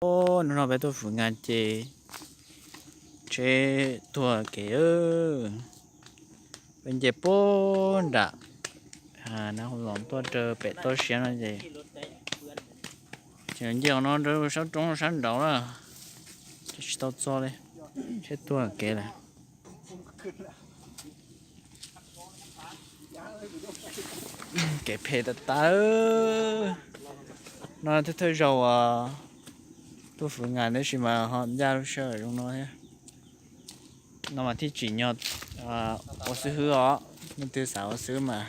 Hnub no peb tuaj fwv ngas ces tsheb tuag kev, peb nce puag nram na, hu los tuaj rau pem toj siab no ces, ces nce qhov no rau sab roob sab nraud na, ces tsis tau txog li, tsheb tuag kev lawm. Kev phem tas tas. No thawj thawj zaug uas tuaj fwv ngas tab sis mas ho ncaj lub sij hawm zoo no thiab. No mas thiaj tsim nyog ua xib hwb os, leej twg xav ua xib hwb mas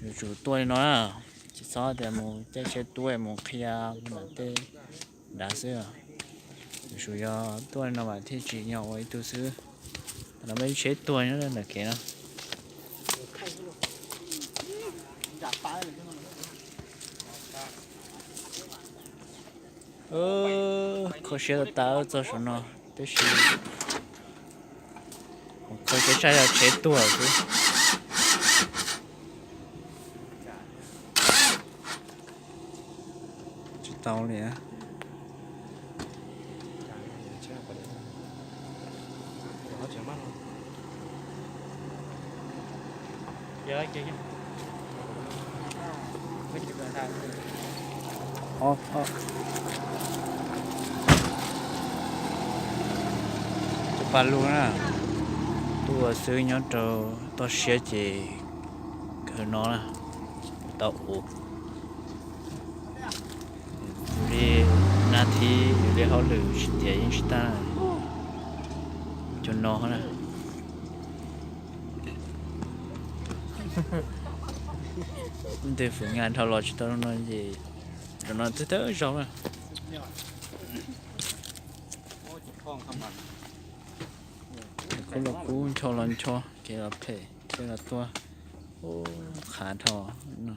yuav tsum tuaj li no na, tsis txhob tias mus caij tsheb tuaj mus qhia lam tej dav xwb. Yuav tsum yog tuaj li no mas thiaj tsim nyog ua ib tug xib hwb. Tam no peb tsheb tuag nyob ntawm kev no. Kho siab tas tas txog saum no, tab sis kho siab tshaj yog tsheb tuag xwb. Tsis tau li. Cov paj lug na, tuaj ua xib hwb nyob rau toj siab ces kawg no na, tau ua li nab thib li hauj lwm tsis tias yeej tsis tag. Cov no na, ntes fwm ngas dhau los tsis tau no ces, cov no twb thawj zaug na. Kub los kub, ncho los ncho, kev los phem, kev los tuag, ub, qhav dhau no.